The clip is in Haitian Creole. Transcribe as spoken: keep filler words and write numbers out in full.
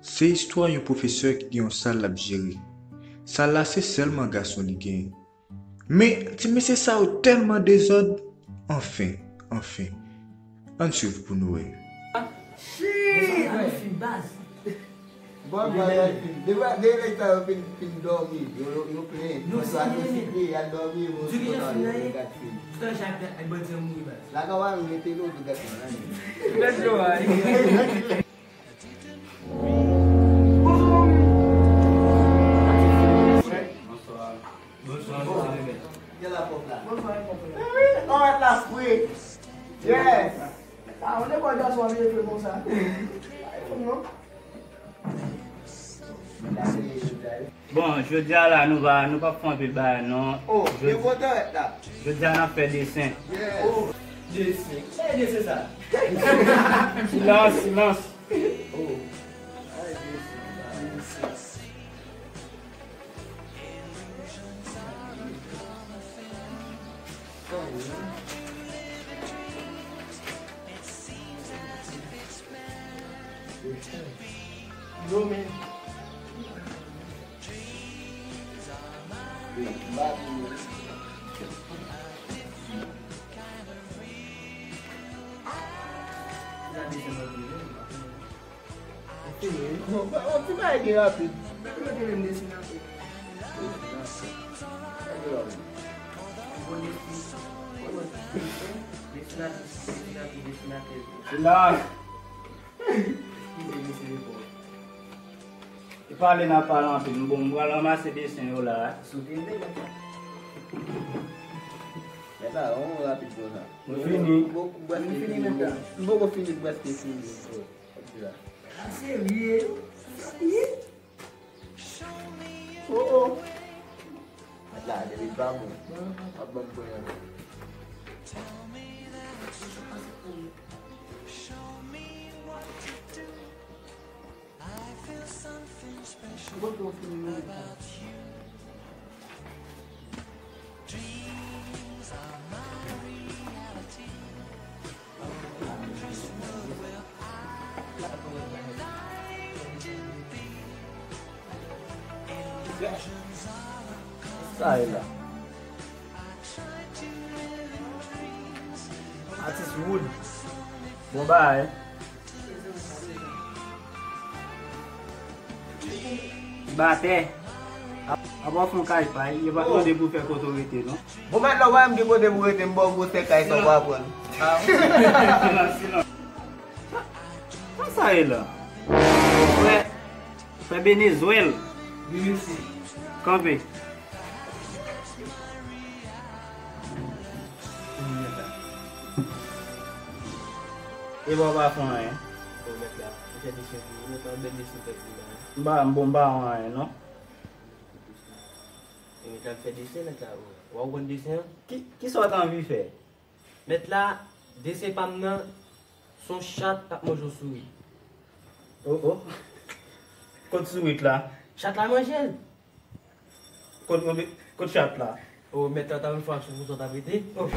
Se istwa yon pwofesè ki gen yon sal l ap jere. Sal la se sèlman gason li genyen. Men, ti mesye sa yo tèlman dezòd. Anfen, anfen. Ann swiv pou nou wè. Shit! Bon, bon, de, de, de lè sa yo fin, fin dòmi, yo, yo, yo plen. Yo swa yo site, y al dòmi, yo sou kòt yo gad fim. Tout an jan ak bandi an mouri baz. Laka w al rete lo, yo gad fim. Let's go, ay. Bonswa. Bonswa, mesye. Gen la pòp la. Bonswa, pòp la. Alright, la free. Yes. Ah, on est pas dans son vieux frère comme ça. Non. Bon, jodi a la, nou va, nou p ap fè anpil bagay, non. Oh, jodi, gen pòtwè la. Jodi a, n ap fè desen. Yes. Oh, desen. Ki desen sa? Silans, silans. Oh. Ay, desen. Yo, men. Bon, ba, yon ti bagay ki rapid. Silans! Eskize, mesye, repon. E pale n ap pale anpil. Bon, m pral ranmase desen yo la. Sou tele, mèt la. Mèt la, on rapid konsa. Nou fini. M poko, m poko fini, m poko fini, m prèske fini. A serye? Serye? Oh, oh. Mèt la, depi l pa bon, ap ban m pwen an. Bon, bon, fini, mèt la. Sa e la. Atis Wood. Bon bagay. Batè. Ap, ap fè yon kay pay, yo pa t mande pou fè kote w rete, non. Bon, mèt la, w pa menm gen kote pou rete, m ba w gwosè kay sa w pa pran. Silans, silans. Sa, sa ye la? Frè, frè Benezwèl. Kanpe. E ba w pa fè anyen. Bon, mèt la, m fè desen pou ou, mèt la, bèl desen fèt li la. M pa, m bon, m pa wè anyen, non. E mèt la ap fè desen, mèt la. W ap konn desen an? Ki, kisa w ta anvi fè? Mèt la, desen pa m nan, se yon chat k ap manje yon sourit. Oh, oh. Kot sourit la? Chat la manje l. Kot, kot, kot chat la? Oh, mèt la, ta yon fwa sou pou sa ta pete. Oh.